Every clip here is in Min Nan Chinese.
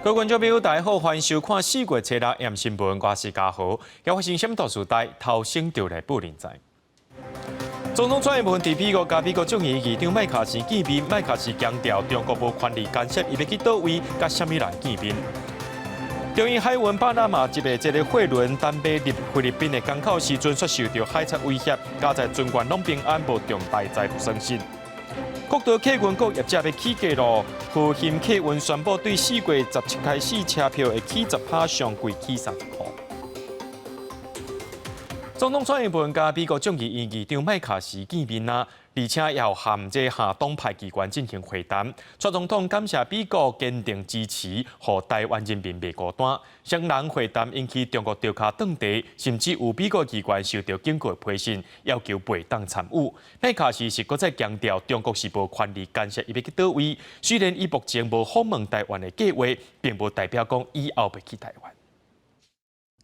各位觀眾朋友，大家好，歡迎收看四月初六暗新聞，我是嘉豪。猶發生啥物大事代，頭先就來報您知。總統蔡英文佇美國佮美國眾議院議長麥卡錫見面，麥卡錫強調中國無權利干涉伊欲去佗位佮啥物人見面。中英海運巴拿馬籍的這个貨輪等欲入菲律賓的港口時陣，卻受著海賊威脅，佳哉船員攏平安，無重大財物損失。國道客運閣業者欲起價囉，和欣客運宣布對4月17開始車票會起10%，上貴起30箍。總統蔡英文佮美國眾議院議長麥卡錫見面啊，而且也和這下黨派機關進行會談。蔡總統感謝美國堅定支持，予台灣人民袂孤單。雙人會談引起中國著跤頓地，甚至有美國機關受著警告批信，要求袂當參與。麥卡錫是閣再強調，中國是無權利干涉伊欲去佗位。雖然伊目前無訪問台灣的計劃，並無代表講以後欲去台灣。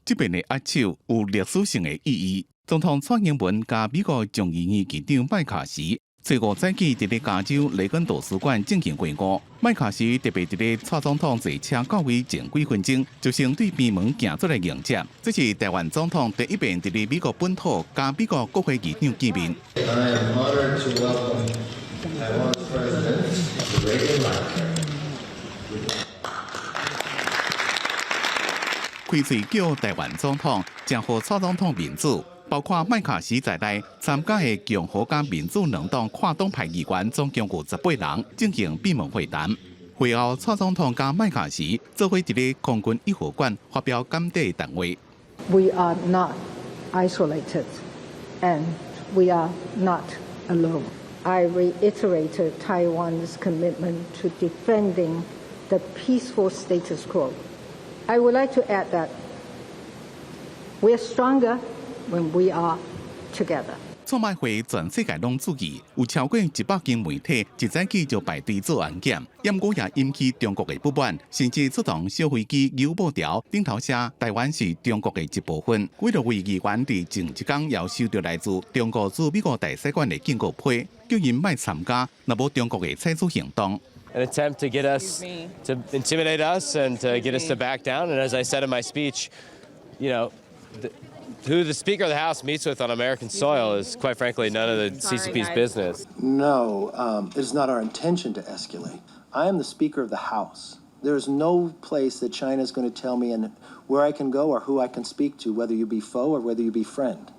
這擺的握手有歷史性的意義。總統蔡英文佮美國眾議院議長麥卡錫，初五早起佇咧加州雷根圖書館進行會晤。麥卡錫特別佇咧蔡總統坐車到位前幾分鐘，就先對邊門行出來迎接。這是台灣總統第一遍佇咧美國本土佮美國國會議長見面。 I am honored to welcome Taiwan's president to the Reagan Library. 開喙叫台灣總統，誠予蔡總統面子。包括麥卡錫在內參加的共和佮民主兩黨跨黨派議員總共有18人進行閉門會談。會後，蔡總統佮麥卡錫做伙佇咧空軍一號館發表簡短談話。 We are not isolated, and we are not alone. I reiterated Taiwan's commitment to defending the peaceful status quo. I would like to add that we are stronger when we are together. 川麥會全世界攏注意，有超過100間媒體一早起就排隊做安檢，毋過也引起中國的不滿，甚至出動小飛機油布條，頂頭寫台灣是中國的一部分。幾多位議員佇前一工也收著來自中國駐美國大使館的警告批，叫𪜶莫參加，若無中國會採取行動。 An attempt to get us to intimidate us and to get us to back down. And as I said in my speech, who the Speaker of the House meets with on American soil is, quite frankly, none of the CCP's business. No, it is not our intention to escalate. I am the Speaker of the House. There is no place that China is going to tell me and where I can go or who I can speak to, whether you be foe or whether you be friend.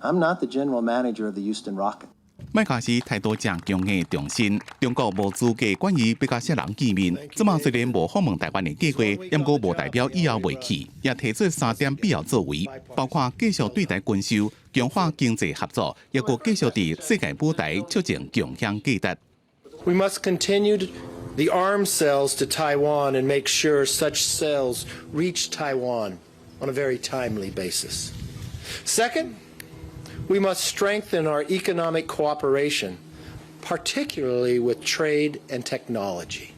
I'm not the general manager of the Houston Rockets. 麥卡錫態度誠強硬，重申中國無資格管伊欲佮啥人見面。這馬雖然無訪問台灣的計劃，毋過無代表以後袂去，也提出三點必要作為，包括繼續對台軍售、強化經濟合作，抑閣繼續佇世界舞台促進共享價值。 We must continue the arms sales to Taiwan and make sure such sales reach Taiwan on a very timely basis. Second, we must strengthen our economic cooperation, particularly with trade and technology.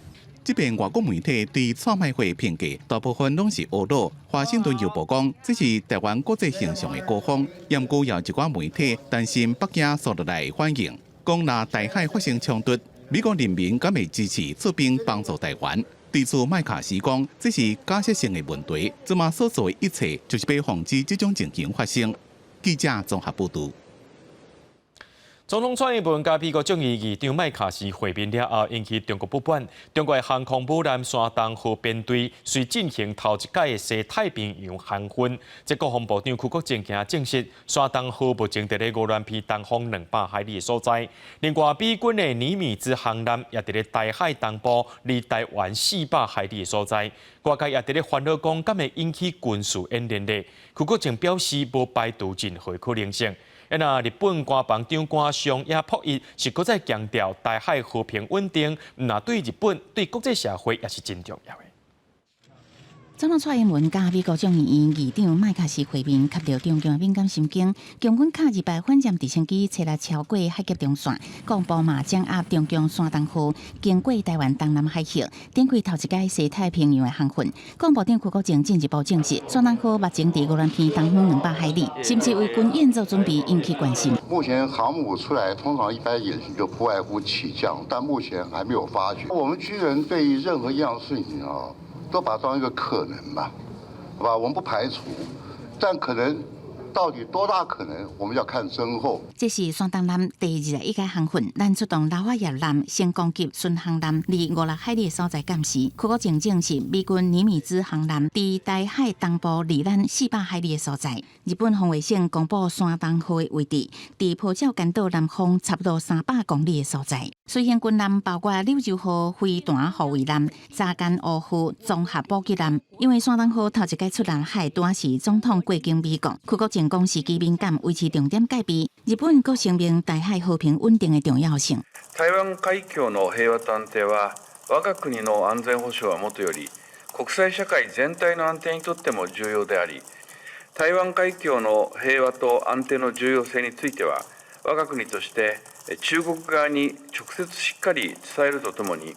這擺外國媒體對川麥會評價，大部分攏是呵咾。華盛頓郵報講，這是台灣國際形象的高峰。毋過有一寡媒體擔心北京紲落來的反應，講若台海發生衝突，美國人民敢會支持出兵幫助台灣？對此麥卡錫講，這是假設性的問題，這馬所做的一切就是欲防止這種情形發生。記者綜合報導。總統蔡英文佮美國眾議院議長麥卡錫會面了後，引起中國不滿。中國的航空母艦山東號編隊遂進行頭一擺的西太平洋航訓。這國防部長邱國正今證實，山東號目前佇咧鵝鑾鼻東方200海里的所在。另外，美軍的尼米茲航艦也佇咧台海東部，離台灣400海里的所在。外界也佇咧煩惱講，敢會引起軍事演練咧？邱國正表示，無排除任何可能性。那日本官房長官上野朴一是閣再強調，台海和平穩定，毋但對日本，對國際社會也是真重要的。總統蔡英文佮美國眾議院議長麥卡錫會面，吸著中共的敏感神經，共軍卡二排反艦直升機測來超過海峽中線，國防部嘛掌握中共山東號經過臺灣東南海域，展開頭一擺西太平洋的航訓。國防部長邱國正進一步證實，山東號目前佇宜蘭縣東方200海里，是毋是為軍演做準備，引起關心。目前航母出來，通常一般演習就不外乎起降，但目前還沒有發覺。我們軍人對於任何一樣事情啊，都把它當一個可能嘛，好吧？我們不排除，但可能到底多大可能，我們要看真後。這是山東艦第21屆航訓，咱出動拉法葉艦、成功級巡航艦，佇5、6海里的所在監視。邱國正證實，美軍尼米茲航艦佇台海東部離咱400海里的所在。日本防衛省公布山東號的位置，佇普照群島南方差不多300公里的所在。隨行軍艦包括柳州號飛彈護衛艦、雜間烏號綜合補給艦。因為山東號頭一擺出南海，拄仔是總統過境美國，邱國正講時機敏感，維持重點戒備。日本閣聲明台海和平穩定的重要性。台灣海峽の平和と安定は我が國の安全保障はもとより國際社會全體の安定にとっても重要であり、台灣海峽の平和と安定の重要性については我が國として中國側に直接しっかり伝えるとともに、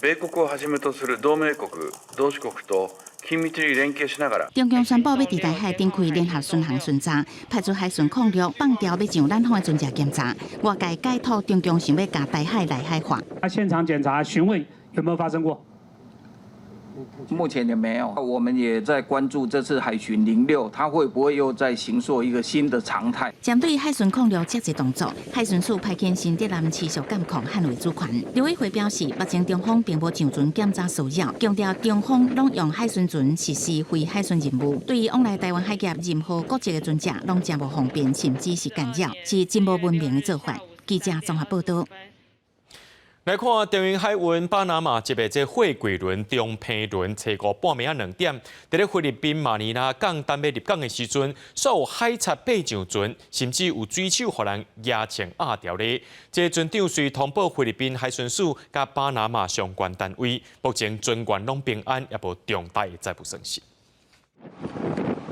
米國をはじめとする同盟國、同志國と緊密に連携しながら。中共宣布欲佇台海展開聯合巡航巡查，派出海巡空陸放調欲上咱方的船隻檢查。外界解讀中共想欲共台海內海化。他現場檢查詢問有沒有發生過？目前也沒有，我們也在關注這次海巡06，它會不會又再形塑一個新的常態？針對海巡控六這個動作，海巡署派遣新竹艦持續監控捍衛主權。陸委會表示，目前中方並無上船檢查騷擾，強調中方攏用海巡船實施非海巡任務，對於往來台灣海峽任何國籍的船隻，攏誠無方便，甚至是干擾，是真無文明的做法。記者綜合報道。來看長榮海運巴拿馬籍的這貨櫃輪中平輪，初五半暝仔2點，佇咧菲律賓馬尼拉港等欲入港的時陣，所有海賊爬上船，甚至有水手予人蜈槍壓牢咧。這船長隨通報菲律賓海巡署佮巴拿馬相關單位，目前船員攏平安，也無重大的財物損失。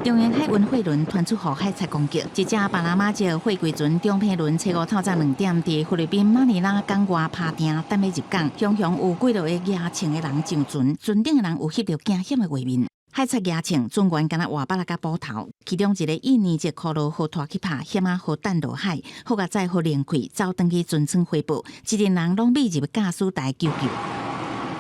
長榮海運貨輪傳出予海賊攻擊，一隻巴拿馬籍貨櫃船中平輪初五透早2點，佇菲律賓馬尼拉港外拍碇，等欲入港，雄雄有幾落個蜈槍的人上船，船頂的人有翕著驚險的畫面。海賊蜈槍，船員敢若活菝仔佮斧頭，其中一個印尼籍箍囉予拖去拍，險仔予擲落海，好佳哉予連開，走轉去船艙回報，一陣人攏覕入駕駛台求救。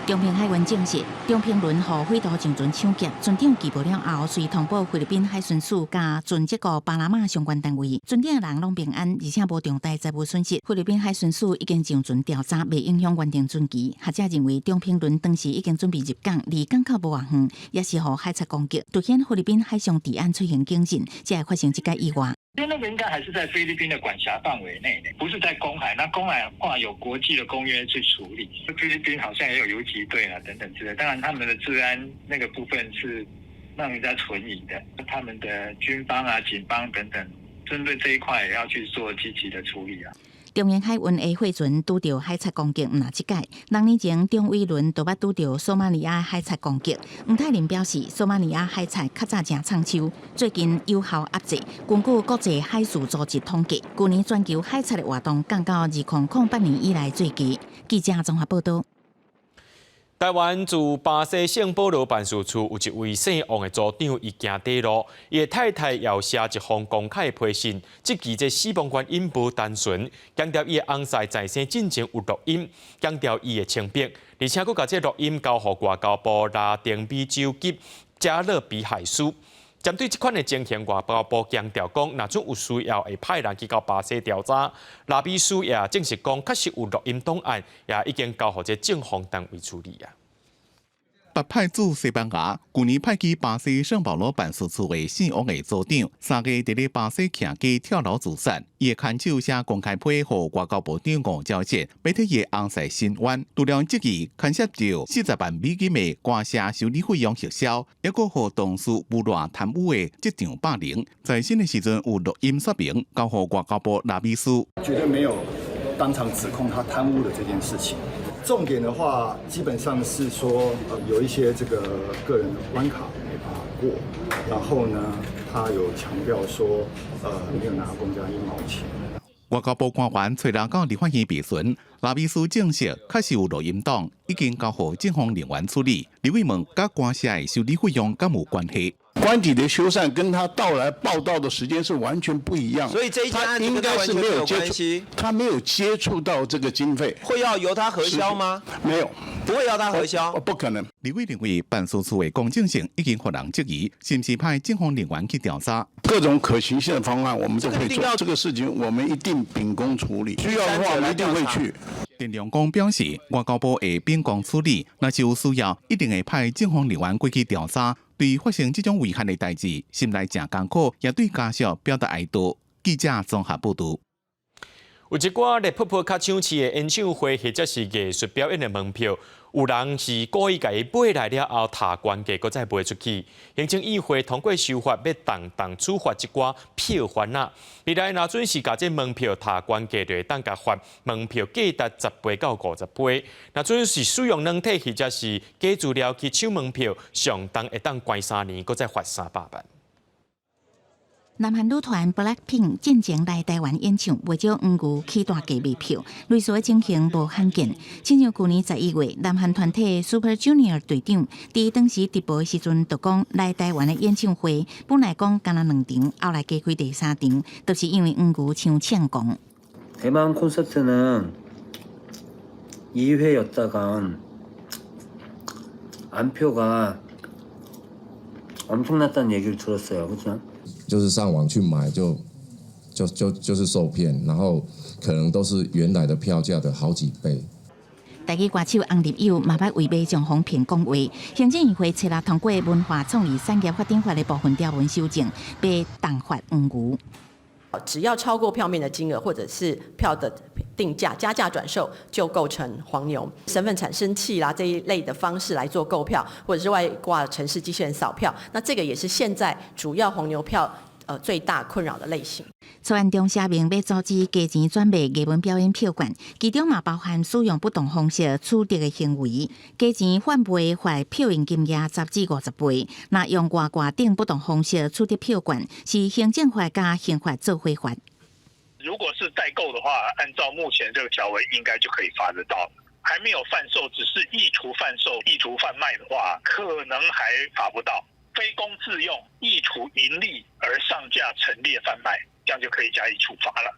長平海運證實，中平輪予匪徒上船搶劫，船長拒報了後，隨通報菲律賓海巡署佮船籍國巴拿馬相關單位，船頂的人攏平安，而且無重大財物損失。菲律賓海巡署已經上船調查，袂影響原定船期。學者認為，中平輪當時已經準備入港，離港口無偌遠，也是予海賊攻擊，凸顯菲律賓海上治安出現警訊，才會發生這個意外。因為那個應該還是在菲律賓的管轄範圍內的，不是在公海。那公海的話有國際的公約去處理。菲律賓好像也有游擊隊啊等等之類。當然他們的治安那個部分是讓人家存疑的。他們的軍方啊、警方等等，針對這一塊也要去做積極的處理啊。長榮海運的貨船拄著海賊攻擊，毋若這擺。6年前，長偉輪就捌拄著索馬利亞海賊攻擊。吳泰林表示，索馬利亞海賊較早誠創手，最近有效壓制。根據國際海事組織統計，舊年全球海賊的活動降到2008年以來最低。記者綜合報道。台灣駐巴西聖保羅辦事處有一位姓王的組長，伊行短路，伊的太太也有寫一封公開的批信，質疑這死亡原因無單純，強調伊的翁婿在生進前有錄音，強調伊的清白，而且閣共這錄音交予外交部拉丁美洲及加勒比海司。針對這款的情形，外交部強調講，若準有需要，會派人去到巴西調查。拉美司也證實講，確實有錄音檔案，也已經交予這正方單位處理啊。捌派駐西班牙，舊年派去巴西聖保羅辦事處的姓王的組長，3月佇咧巴西徛機跳樓自殺。伊的牽手寫公開批予外交部長吳釗燮，欲替伊的翁婿申冤。除了質疑牽涉著40萬美金的歌社修理費用核銷，抑閣予同事誣賴貪污的職場霸凌，在審的時陣有錄音說明，交予外交部拉美司。絕對沒有當場指控他貪污的這件事情。重點的話，基本上是說有一些這個個人的關卡沒辦法過，然後呢，他有強調說，沒有拿公家一毛錢。外交部官員揣六到立法院備詢，拉美斯證實確實有錄音檔，已經交予警方人員處理。立委問佮官舍的修理費用敢有關係？官邸的修繕跟他到來報到的時間是完全不一樣，所以這一單應該是沒有接觸，他沒有接觸到這個經費，會要由他核銷嗎？沒有，不會要他核銷，不可能。立委認為辦事處的公正性已經予人質疑，是毋是派警方人員去調查？各種可行性的方案，我們都會做。這個事情我們一定秉公處理，需要的話我們一定會去。陳良光表示，外交部會秉公處理，若是有需要，一定會派警方人員過去調查。對發生這種遺憾的代誌，心內誠艱苦，也對家屬表達哀悼。記者綜合報導。有一寡熱撲撲較搶市的演唱會或者是藝術表演的門票，有人是故意共伊買來了後，抬懸價，閣再賣出去。行政議會通過修法，欲重重處罰這寡票販仔。未來若準是共這門票抬懸價，就會當共罰門票價值10倍到50倍。若準是使用軟體或者是假資料去搶門票，上重會當關3年，閣再罰300萬。南韓女團 BLACKPINK 進前來台灣演唱，袂少黃牛起大價賣票，類似的情形無罕見。親像舊年11月，南韓團體 Super Junior 隊長佇當時直播的時陣，就講來台灣的演唱會本來講干焦兩場，後來加開第三場，就是因為黃牛傷搶狂。 대만 콘서트는 2회였다가 암표가 엄청났다는 얘기를 들었어요. 그렇죠? 就是上網去買就就是受騙，然後可能都是原來的票價的好幾倍。台語歌手翁立友嘛捌為馬將予騙講話，行政院會初六通過文化創意產業發展法的部分條文修正，欲重罰黃牛。只要超過票面的金額，或者是票的定價加價轉售，就構成黃牛。身份產生器啦這一類的方式來做購票，或者是外掛程式機器人掃票，那這個也是現在主要黃牛票最大困擾的類型。草案中寫明欲阻止加錢轉賣藝文表演票券，其中嘛包含使用不當方式取得的行為，加錢販賣罰票面金額10至50倍。若用外掛等不當方式取得票券，是行政罰佮刑罰做伙罰。如果是代購的話，按照目前這個條文，應該就可以罰得到。還沒有販售，只是意圖販售、意圖販賣的話，可能還罰不到。非供自用、意圖營利而上架陳列販賣，這樣就可以加以處罰了。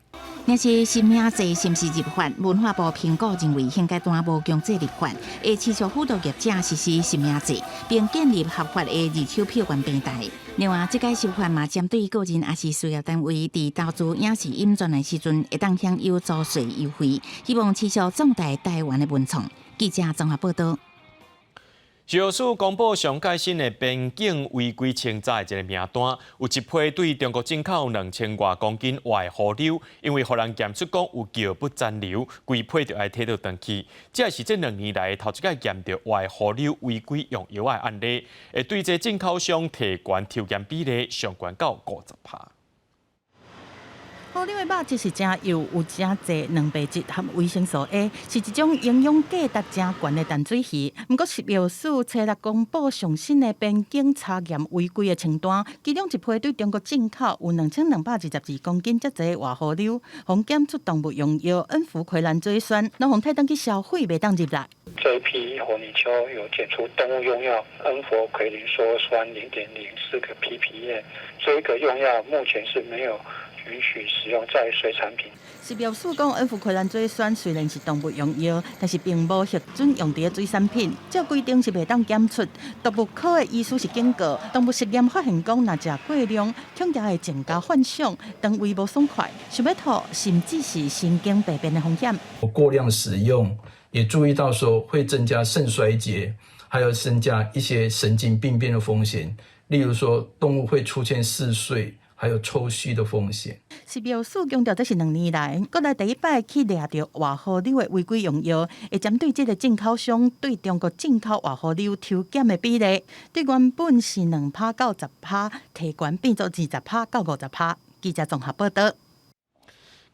若是實名制是毋是入法？文化部評估認為現階段無強制立法，會持續輔導業者實施實名制，並建立合法的二手票券平台。另外，這屆修法嘛，針對個人抑是事業單位佇投資影視音專案時陣，會當享有租稅優惠，希望持續壯大台灣的文創。記者綜合報道。食藥署公布上蓋新的邊境違規清查的一个名單，有一批對中國進口2000外公斤活的虎妞，因為予人檢出講有尿物殘留，規批就愛提倒轉去。這是這兩年來頭一擺驗著活的虎妞違規用藥的案例，會對這進口商提懸抽驗比例上懸到50%。虎妞的肉質是誠幼，有誠濟蛋白質和維生素 A，是一種營養價值誠懸的淡水魚。毋過食藥署初六公布上新的邊境查驗違規的清單，其中一批對中國進口有2222公斤遮濟活虎妞，予檢出動物用藥恩福奎蘭水酸，攏予退轉去銷毀，袂當入來。這一批活泥鰍有檢出動物用藥恩福奎林羧酸0.04個 ppm，這個用藥目前是沒有允許使用在水產品。食藥署講，恩福奎蘭水酸雖然是動物用藥，但是並無核准用佇水產品。照規定是袂當檢出。動物科的醫師是警告，動物實驗發現講，若食過量，恐驚會增加幻想、腸胃無爽快、想欲吐，甚至是神經病變的風險。過量使用，也注意到說會增加腎衰竭，還有增加一些神經病變的風險。例如說，動物會出現嗜睡，還有抽搐的風險。食藥署強調，這是兩年來國內第一擺去掠著活虎妞的違規用藥，會針對這个進口商對中國進口活虎妞抽檢的比例，對原本是2趴到10趴，提懸變做20趴到50趴。記者綜合報道。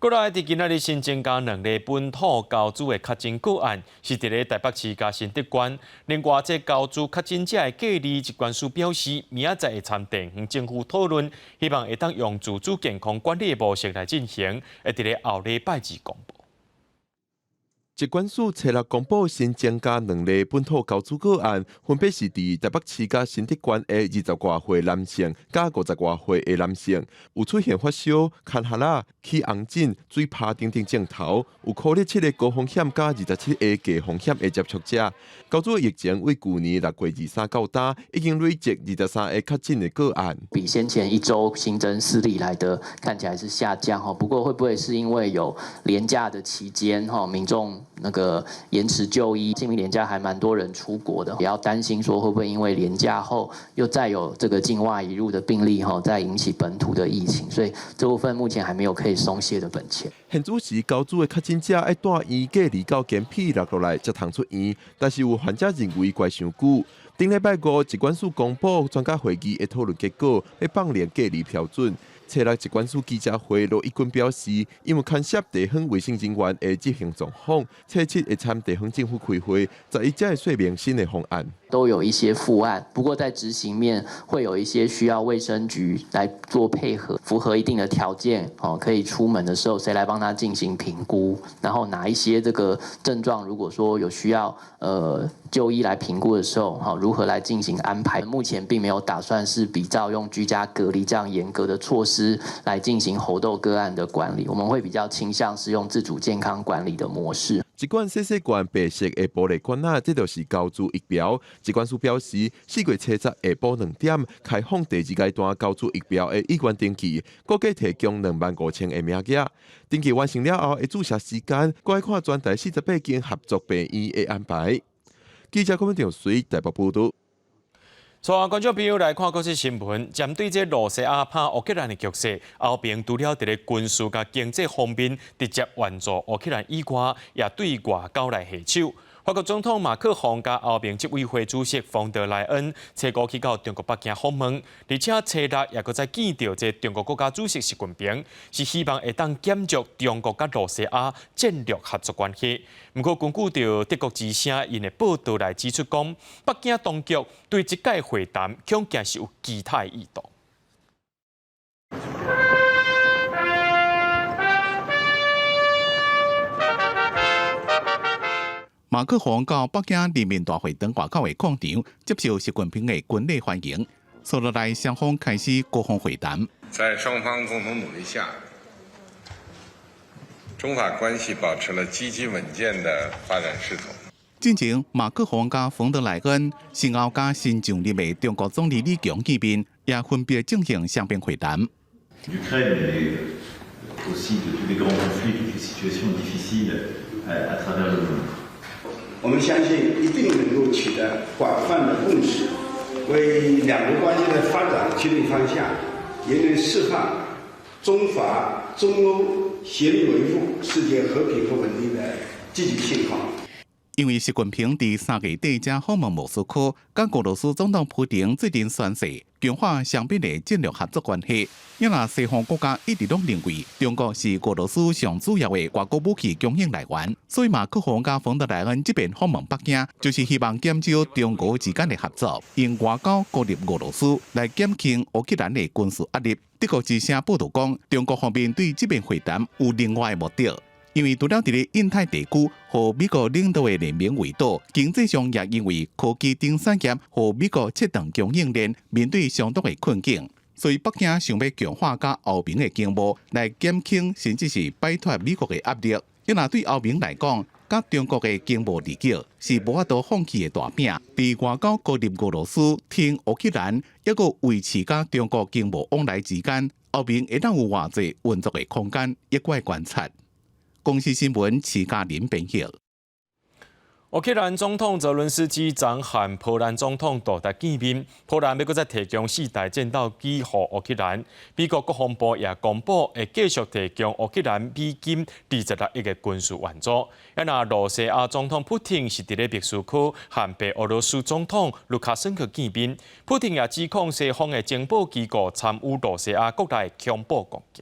過來佇今仔日新增加兩例本土高株的確診個案，是佇咧台北市佮新竹縣。另外，這高株確診者的隔離疾管署表示，明仔載會參地方政府討論，希望會當用自主健康管理的模式來進行，會佇咧後禮拜二公布。疾管署初六公布新增加兩例本土高株個案，分別是佇台北市佮新竹縣的二十外歲男性佮五十外歲的男性，有出現發燒、乾咳啦、起紅疹、水泡等等症頭，有可能七个高風險佮27个低風險的接觸者。高株疫情為舊年6月23到今，已經累積23个確診的個案。比先前一周新增四例來的看起來是下降吼，不過會不會是因為有連假的期間吼，民眾那個延遲就醫，清明連假還蠻多人出國的，也要擔心說會不會因為連假後又再有這個境外移入的病例吼，再引起本土的疫情，所以這部分目前還沒有可以鬆懈的本錢。現此時高株的確診者愛蹛院隔離到監皮六落來才通出院，但是有患者認為怪傷久。頂禮拜五，疾管署公布專家會議的討論結果，欲放寬隔離標準。初六疾管署記者會，羅一鈞表示，因為牽涉地方衛生人員的執行狀況，初七會參地方政府開會，11才會說明新的方案。都有一些副案，不過在執行面會有一些需要衛生局來做配合，符合一定的條件，哦，可以出門的時候，誰來幫他進行評估？然後哪一些這個症狀，如果說有需要，就醫來評估的時候，哈，如何來進行安排？目前並沒有打算是比照用居家隔離這樣嚴格的措施來進行猴痘個案的管理，我們會比較傾向是用自主健康管理的模式。一罐細細罐白色的玻璃罐仔，這就是高株疫苗。疾管署表示，4月初十下晡2點開放第二階段高株疫苗的意願登記，估計提供25,000個名額。登記完成了後，的注射時間，閣愛看全台48間合作病院的安排。記者郭文水台北報導。帶觀眾朋友來看國際新聞，針對這羅西亞拍烏克蘭的局勢，歐盟除了佇咧軍事佮經濟方面直接援助烏克蘭以外，也對外交來下手。法國總統馬克宏佮歐盟執委會主席馮德萊恩，初五去到中國北京訪問，而且初六也閣再見著這中國國家主席習近平，是希望會當減弱中國佮羅西亞戰略合作關係。毋過，根據著德國之聲𪜶的報導來指出講，北京當局對這屆會談恐驚是有其他的意圖。馬克宏到北京人民大會堂外口的廣場接受習近平的軍禮歡迎，紲落來雙方開始高峰會談。在雙方共同努力下，中法關係保持了積極穩健的發展勢頭。進前，馬克宏佮馮德萊恩先後佮新上任的中國總理李強見面，也分別進行雙邊會談。我們相信一定能夠取得廣泛的共識，為兩國關係的發展確定方向，也能釋放中法、中歐協力維護世界和平和穩定的積極信號。因為習近平佇3月底才訪問莫斯科，佮俄羅斯總統普丁最近宣誓強化雙邊的戰略合作關係。因為西方國家一直攏認為中國是俄羅斯上主要的外國武器供應來源，所以馬克宏佮馮德萊恩這邊訪問北京，就是希望減少中俄之間的合作，用外交孤立俄羅斯來減輕烏克蘭的軍事壓力。德國之聲報導講，中國方面對這邊會談有另外的目的。因為除了佇咧印太地區予美國領導的聯盟圍堵，經濟上也因為科技等產業予美國切斷供應鏈，面對相當的困境。所以北京想欲強化佮歐盟的經貿，來減輕甚至是擺脫美國的壓力。因為對歐盟來講，佮中國的經貿利益是無法度放棄的大餅。佇外交孤立俄羅斯、挺烏克蘭，抑閣維持佮中國經貿往來之間，歐盟會當有偌濟運作的空間，抑閣愛觀察。公視新聞，徐嘉玲編譯。烏克蘭總統澤倫斯基昨和波蘭總統杜達見面，波蘭欲閣再提供四台戰鬥機予烏克蘭。美國國防部也公布會繼續提供烏克蘭美金26億的軍事援助。啊，若羅西亞總統普丁是佇咧莫斯科和白俄羅斯總統盧卡申科見面，普丁也指控西方的情報機構參與羅西亞國內恐怖攻擊。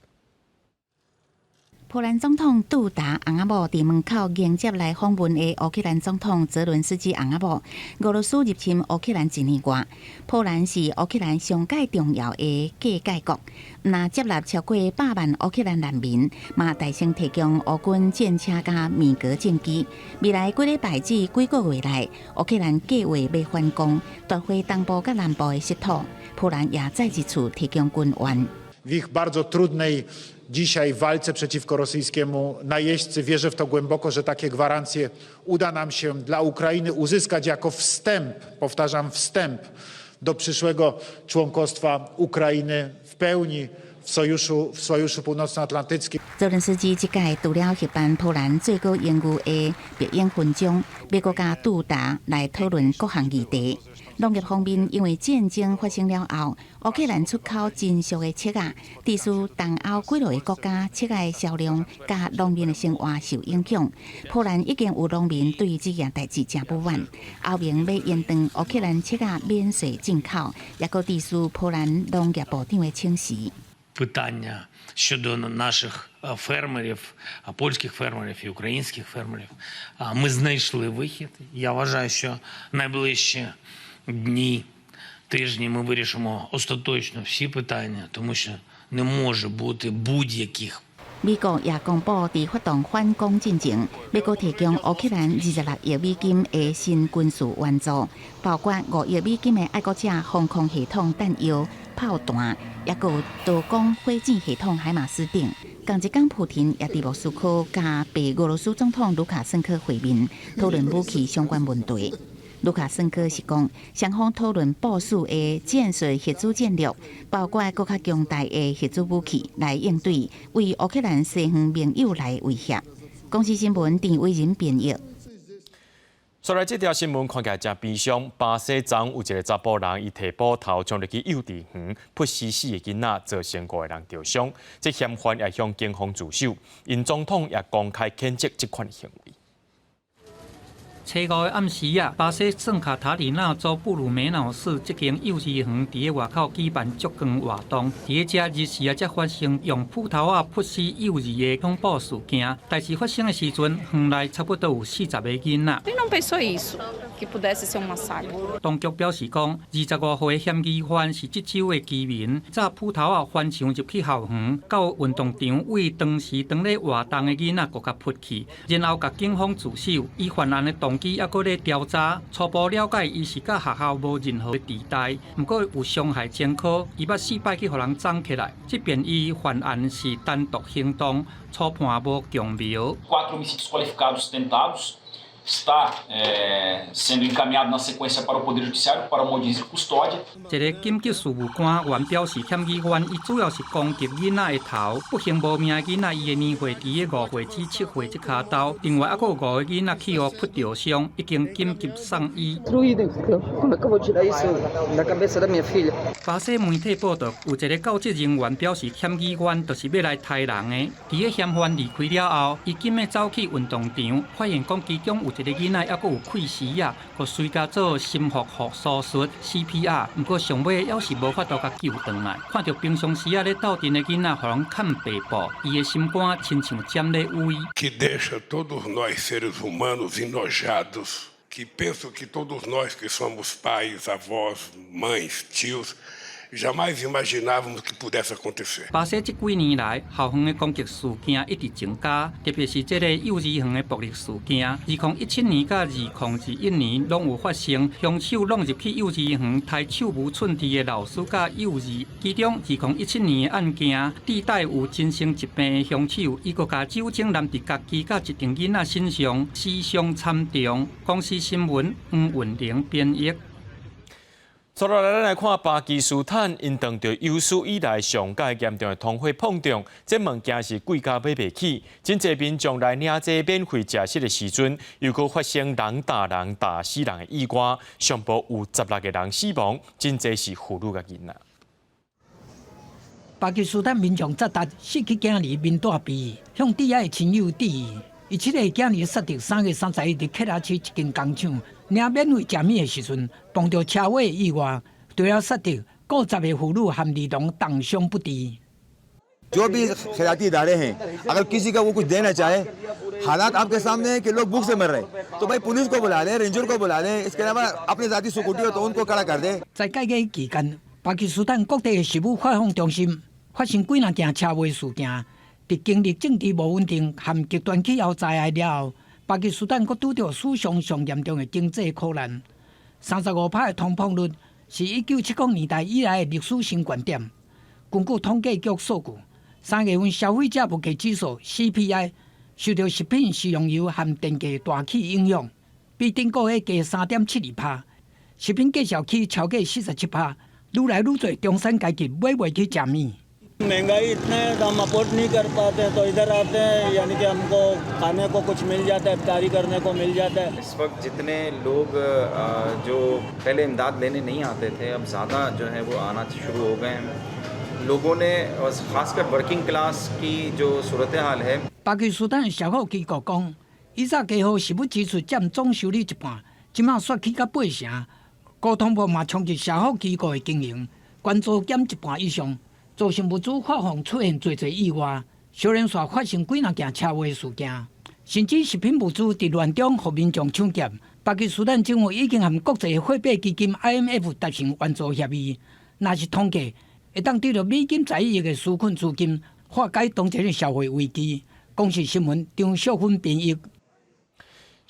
波蘭總統杜達翁仔某佇門口迎接來訪問的烏克蘭總統澤倫斯基翁仔某。俄羅斯入侵烏克蘭一年外，波蘭是烏克蘭上蓋重要的過界國，毋但接納超過百萬烏克蘭難民，嘛大聲提供烏軍戰車佮米格戰機。未來幾禮拜至幾個月內，烏克蘭計劃欲反攻，奪回東部佮南部的失土。波蘭也再一次提供軍援。 W ich bardzo trudnej dzisiaj walce przeciwko rosyjskiemu najeźdźcy. Wierzę w to głęboko, że takie gwarancje uda nam się dla Ukrainy uzyskać jako wstęp, powtarzam, wstęp do przyszłego członkostwa Ukrainy w pełni w Sojuszu Północnoatlantyckim. 澤倫斯基這屆除了協辦波蘭最高榮譽的白鷹勳章，欲閣佮杜達來討論各項議題。農業方面，因為戰爭發生了後，烏克蘭出口真俗的粟仔，致使東歐幾落个國家粟仔的銷量佮農民的生活受影響。波蘭已經有農民對這件代誌誠不滿，歐盟欲延長烏克蘭粟仔免稅進口，也閣致使波蘭農業部長的請辭。 Питання щодо наших фермерів, польських фермерів і українських фермерів. Ми знайшли вихід. Я вважаю, що найближчі дні, тижні ми вирішимо остаточно всі питання, тому що не може бути будь-яких 美國也公布，佇發動反攻進前，欲閣提供烏克蘭26億美金的新軍事援助，包括5億美金的愛國者防空系統彈藥、炮彈，抑閣有多管火箭系統海馬斯等。仝一工，普廷也佇莫斯科佮白俄羅斯總統盧卡申科會面，討論武器相關問題。盧卡申科是講，雙方討論部署的戰術核子戰略，包括閣較強大的核子武器來應對為烏克蘭西方盟友來的威脅。公視新聞鄭偉仁編譯。煞來這條新聞看起來誠悲傷。巴西昨昏有一个查埔人，伊提斧頭衝入去幼稚園，噗死四个囡仔，造成五个人著傷。這嫌犯也向警方自首，𪜶總統也公開譴責這款行為。初五的暗時啊，巴西聖卡塔里納州布魯梅瑙市這間幼稚園佇咧外口舉辦燭光活動，佇咧遮日時啊，才發生用斧頭仔噗死幼兒的恐怖事件。代誌發生的時陣，園內差不多有40个囡仔。 Ele não pensou isso, que pudesse ser um massacre. 當局表示講，25歲嫌疑犯是這州的居民，揸斧頭仔翻牆入去校園，到運動場對當時當咧活動的囡仔閣共噗去，然後共警方自首。伊犯案的動機猶閣咧調查，初步了解伊是佮學校無任何佇代，毋過有傷害前科，伊捌四擺去予人摠起來。這遍伊犯案是單獨行動，初判無共謀。 Quatro homicídios qualificados tentados está sendo encaminhado na sequência para o Poder Judiciário para uma audiência de custódia. 一个緊急事務官員表示，嫌疑犯伊主要是攻擊囡仔的頭，不幸無命的囡仔伊的年歲佇咧5歲至7歲這跤兜，另外猶閣有五个囡仔去予噗著傷，已經緊急送醫。 Como é que eu vou tirar isso da cabeça da minha filha? 巴西媒體報道，有一个教職人員表示，嫌疑犯就是欲來刣人的。佇咧嫌犯離開了後，伊緊欲走去運動場，發現講其中有一个囡仔猶閣有氣息仔，予隨共做心肺復甦術 CPR，毋過上尾猶是無法度共救轉來。看著平常時仔咧鬥陣的囡仔，予人崁白布，伊的心肝親像針咧煨。 Que deixa todos nós seres humanos enojados, que penso que todos nós que somos pais, avós, mães, tios, jamais imaginávamos que pudesse acontecer. 巴西這幾年來，校園的攻擊事件一直增加，特別是這个幼稚園的暴力事件。2017年佮2021年攏有發生，兇手攏入去幼稚園刣手無寸鐵的老師佮幼兒。其中2017年的案件，佇帶有精神疾病的兇手，伊閣共酒精淋佇家己佮一群囡仔身上，死傷慘重。公視新聞黃雲玲編譯。接落來，咱來看巴基斯坦，𪜶當著有史以來上蓋嚴重的通貨膨脹，這物件是貴甲買袂起。真濟民眾來領這免費食食的時陣，又閣發生人打人、打死人的意外，上無有16個人死亡，真濟是婦女佮囡仔。巴基斯坦民眾扎達失去囝兒面帶悲，向摯愛的親友致意。伊七個囝兒薩德3月31日佇克拉區一間工廠領免費食物的時陣，碰著車禍意外，除了薩德，閣10個婦女和兒童重傷不治。जो भी खैराती इदारे हैं, अगर किसी का वो कुछ देना चाहे, हालात आपके सामने हैं कि लोग भूख से मर रहे हैं, तो भाई पुलिस को बुला लें, रेंजर को बुला लें, इसके अलावा अपने ज़ाती सिक्योरिटी हो तो उनको कड़ा कर दें。在解厄期間，巴基斯坦各地的食物發放中心發生幾若件車禍事件。佇經歷政治無穩定和極端氣候災害了後，巴基斯坦閣拄著史上上嚴重的經濟苦難。35%的通膨率是1970年代以來的歷史新高點。根據統計局數據，3月份消費者物價指數 CPI 受著食品、食用油和電價大起影響，比頂個月加3.72%。食品價數起超過47%，愈來愈濟中產階級買袂起食物。 महंगाई इतने है तो हम अफोर्ड नहीं कर पाते हैं, तो इधर आते हैं, यानी कि हमको खाने को कुछ मिल जाता है, इफ्तारी करने को मिल जाता है। इस वक्त जितने लोग जो पहले इमदाद लेने नहीं आते थे, अब ज़्यादा जो है वो आना शुरू हो गए हैं। लोगों ने, और ख़ासकर वर्किंग क्लास की जो सूरत हाल है। 巴基斯坦社福機構講，以早家戶食物支出佔總收入一半，這馬煞起到八成。高通膨嘛衝擊社福機構的經營，捐助減一半以上，造成物資發放出現濟濟意外，小連續發生幾若件車禍事件，甚至食品物資佇亂中予民眾搶劫。巴基斯坦政府已經和國際貨幣基金 IMF 達成援助協議，若是通過，會當得著美金11億的紓困資金，化解當前的社會危機。公視新聞張秀芬編譯。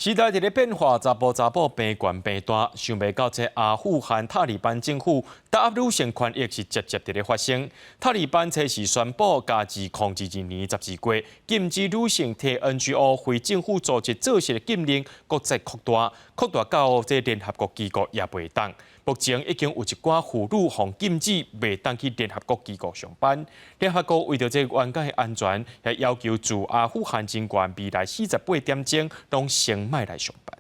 時代佇咧變化，查埔查某變懸變大，想袂到這阿富汗塔利班政府打壓女性權益是節節佇咧發生。塔利班初時宣布，佮2022年12月禁止女性替 NGO 非政府組織做事的禁令，閣再擴大，擴大到這聯合國機構也袂當。目前已經有一寡婦女予禁止袂當去聯合國機構上班。聯合國為著這員工的安全，也要求駐阿富汗人員未來48點鐘攏先莫來上班。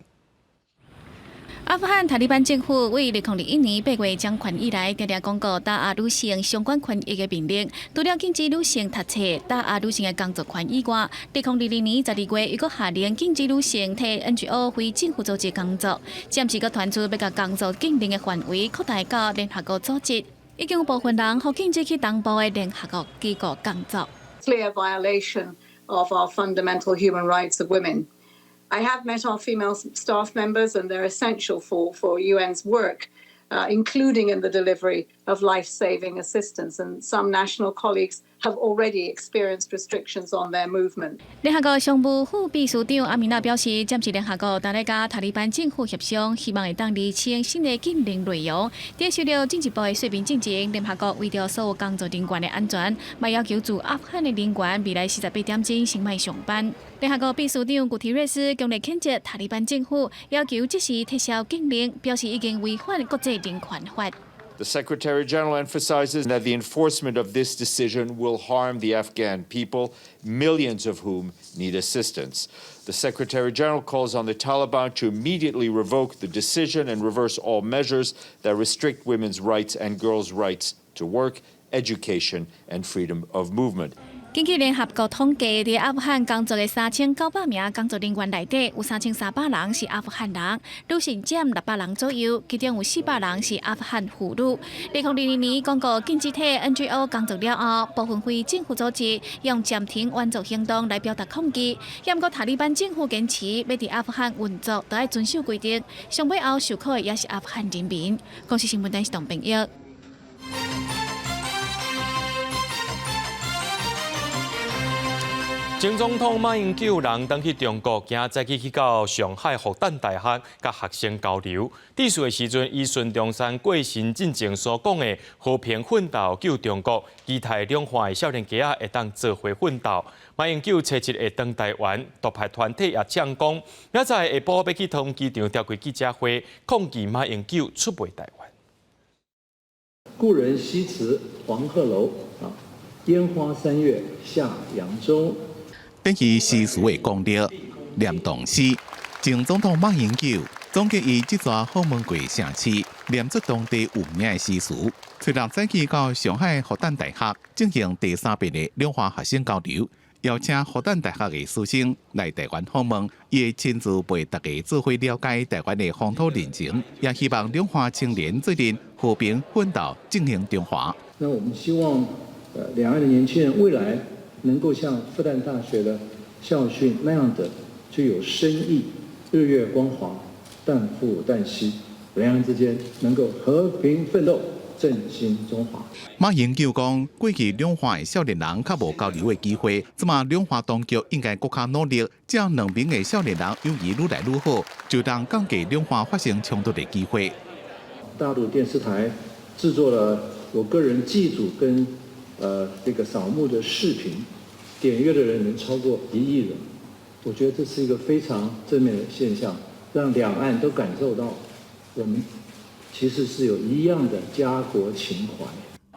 阿富汗塔利班政府為2021年8月掌權以來，定定公告打壓女性相關權益的命令。除了禁止女性讀冊、打壓女性的工作權以外，2022年12月又閣下令禁止女性替 NGO 非政府組織工作，暫時閣傳出欲共工作禁令的範圍擴大到聯合國組織，已經有部分人予禁止去東部的聯合國機構工作。 Clear violation of our fundamental human rights of women. I have met our female staff members, and they're essential for UN's work, including in the delivery of life-saving assistance. And some national colleagues have already experienced restrictions on their movement. 聯合國常務副秘書長阿米娜表示，暫時聯合國正咧佮塔利班政府協商，希望會當釐清新的禁令內容。佇受著進一步的說明進前，聯合國為著所有工作人員的安全，嘛要求駐阿富汗的人員未來48點鐘先莫上班。聯合國秘書長古提瑞斯強烈譴責塔利班政府，要求即時撤銷禁令，表示已經違反國際人權法。 The Secretary General emphasizes that the enforcement of this decision will harm the Afghan people, millions of whom need assistance. The Secretary General calls on the Taliban to immediately revoke the decision and reverse all measures that restrict women's rights and girls' rights to work, education, and freedom of movement. 根據聯合國統計，佇阿富汗工作的3900名工作人員內底，有3300人是阿富汗人，女性佔600人左右，其中有400人是阿富汗婦女。2022年公告禁止替 NGO 工作了後，部分非政府組織用暫停援助行動來表達抗議。毋過塔利班政府堅持欲佇阿富汗運作，都愛遵守規定。上尾後受苦的也是阿富汗人民。公視新聞電視董編譯。前總統馬英九人轉去中國，今早起去到上海復旦大學，佮學生交流。致辭的時陣，以孫中山過身進前所講的和平奮鬥救中國，期待兩岸的少年家仔會當做伙奮鬥。馬英九初七會轉台灣，獨派團體也嗆講，明仔載下晡欲去桃園機場召開記者會，抗議馬英九出賣台灣。故人西辭黃鶴樓啊，煙花三月下揚州。等於詩詞的功力，念唐詩。前總統馬英九總結伊這逝訪問過城市，念出當地有名的詩詞。初六早起到上海復旦大學進行第三遍的兩岸學生交流，邀請復旦大學的師生來台灣訪問，伊會親自陪大家做伙了解台灣的風土人情，也希望兩岸青年做陣和平奮鬥，振興中華。那我們希望兩岸的年輕人未來能夠像復旦大學的校訓那樣的具有深意，日月光華，旦復旦兮，兩岸之間能夠和平奮鬥，振興中華。馬英九講，過去兩岸的少年人較無交流的機會，這馬兩岸當局應該閣較努力，這兩邊的少年人友誼愈來愈好，就當降低兩岸發生衝突的機會。大陸電視台製作了我個人祭祖跟這個掃墓的視頻，點閱的人能超過1億人，我覺得這是一個非常正面的現象，讓兩岸都感受到我們其實是有一樣的家國情懷。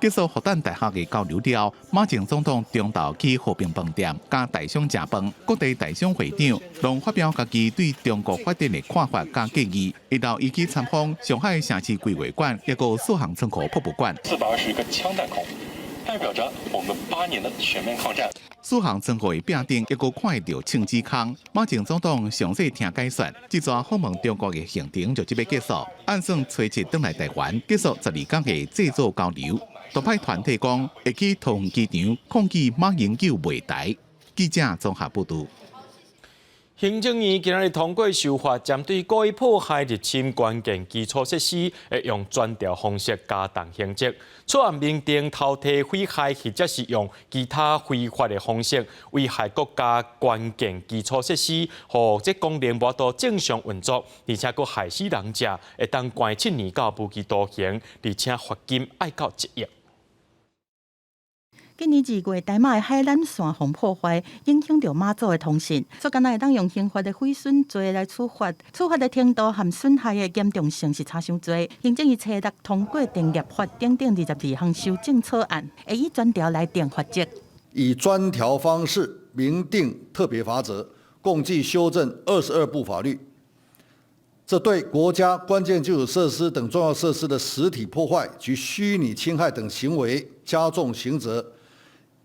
結束復旦大學的交流了，馬前總統中晝去和平飯店佮台商食飯，各地台商會長攏發表家己對中國發展的看法佮建議。一道伊去參訪上海城市規劃館，抑閣蘇杭倉庫博物館。421個槍彈孔，代表着我們8年的全面抗戰。蘇杭倉庫的壁頂抑閣看會著槍支空。馬前總統詳細聽解說，這逝訪問中國的行程就這欲結束，按算初七轉來台灣，結束12天的濟做交流。獨派團體講會去桃園機場抗議馬英九袂台。記者綜合報導。行政院今仔日通過修法，針對故意破壞入侵關鍵基礎設施，會用專條方式加重刑責。草案明定偷提毀害或者是用其他非法的方式危害國家關鍵基礎設施，予這功能無法度正常運作，而且閣害死人者，會當關7年到無期徒刑，而且罰金愛到1億。今年2月，台馬的海纜線予破壞，影響著馬祖的通信。所以，敢若會當用刑法的毀損罪來處罰，處罰的程度和損害的嚴重性是差傷濟。行政院初六通過電業法等等22項修正草案，會以專條來定罰則。以專條方式明定特別罰則，共計修正22部法律。這對國家關鍵基礎設施等重要設施的實體破壞及虛擬侵害等行為加重刑責。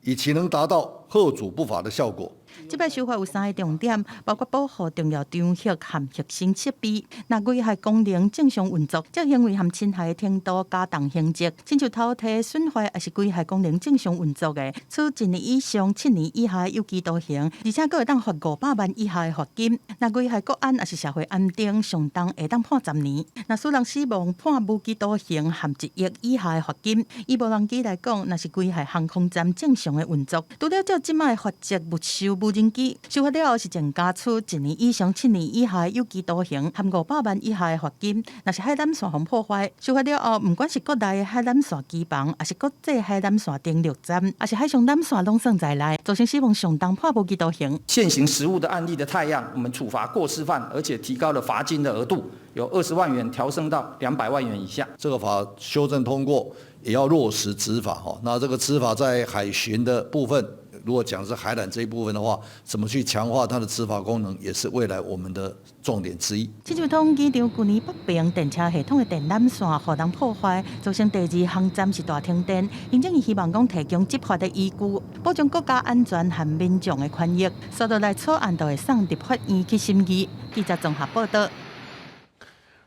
以期能達到嚇阻不法的效果。這擺修法有三个重點，包括保護重要場域和核心設備，若危害功能正常運作，這行為和侵害的程度加重刑責。親像偷提損壞抑是危害功能正常運作的，處1年以上7年以下有期徒刑，而且閣會當罰500萬以下的罰金。若危害國安抑是社會安定，上重會當判10年。若使人死亡，判無期徒刑和1億以下的罰金。以無人機來講，若是危害航空站正常的運作，除了照這擺的罰則沒收無人機，修法了後是增加處1年以上7年以下的有期徒刑和500萬以下的罰金。若是海纜線予破壞，修法了後，毋管是國內的海纜線機房，抑是國際海纜線登陸站，抑是海上纜線，攏算在內，造成死亡上重判無期徒刑。現行實務的案例的態樣，我們處罰過失犯，而且提高了罰金的額度，由20萬元調升到200萬元以下。這個法修正通過，也要落實執法哈。那這個執法在海巡的部分，如果講是海纜這一部分的話，怎麼去強化它的執法功能，也是未來我們的重點之一。親像統機場舊年北平電車系統的電纜線予人破壞，造成第二航站是大停電。行政院希望講提供執法的依據，保障國家安全和民眾的權益。紲落來草案就會送立法院去審議。記者綜合報導。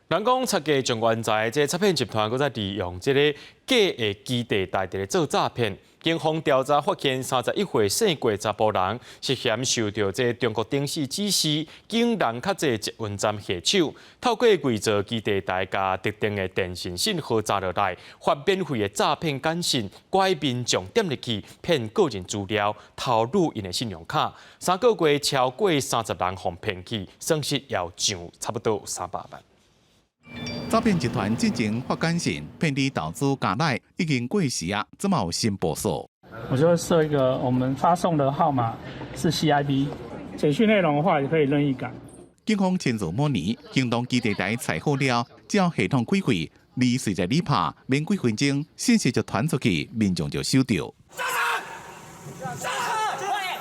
人講賊家狀元才，這詐騙集團閣再利用這個假的基地台佇咧做詐騙。警方調查發現，31歲姓郭查埔人涉嫌受著這中國頂市指示，警人較濟捷運站下手，透過偽造基地台共特定的電信信號閘落來，發免費的詐騙簡訊，拐民眾點入去騙個人資料，偷擄𪜶的信用卡。3個月超過30人予騙去，損失要上差不多300萬。詐騙集團進前發簡訊騙你投資加奶，已經過時啊，這馬有新部署。我就設一個，我們發送的號碼是 CIB，簡訊內容的話也可以任意改。警方親自模擬行動基地台採好了，只要系統開會，你隨在你拍，免幾分鐘，信息就傳出去，民眾就收著。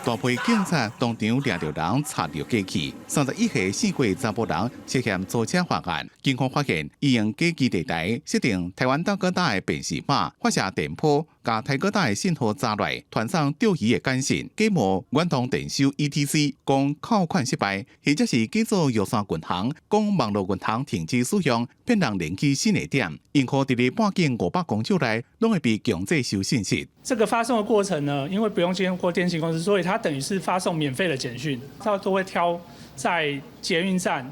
大批警察當場掠著人插著機器，31歲姓郭查埔人涉嫌租車犯案，警方發現伊用假基地台設定台灣大哥大的辨識碼，發射電波，共大哥大的信號查來，傳送釣魚的簡訊，假冒遠東電收 ETC，講扣款失敗，或者是假做玉山銀行，講網路銀行停止使用，騙人連去新的點，用戶佇咧半徑500公尺內，攏會被強制收信息。這個發送的過程呢，因為不用經過電信公司，所以它等於是發送免費的簡訊，它都會挑在捷運站。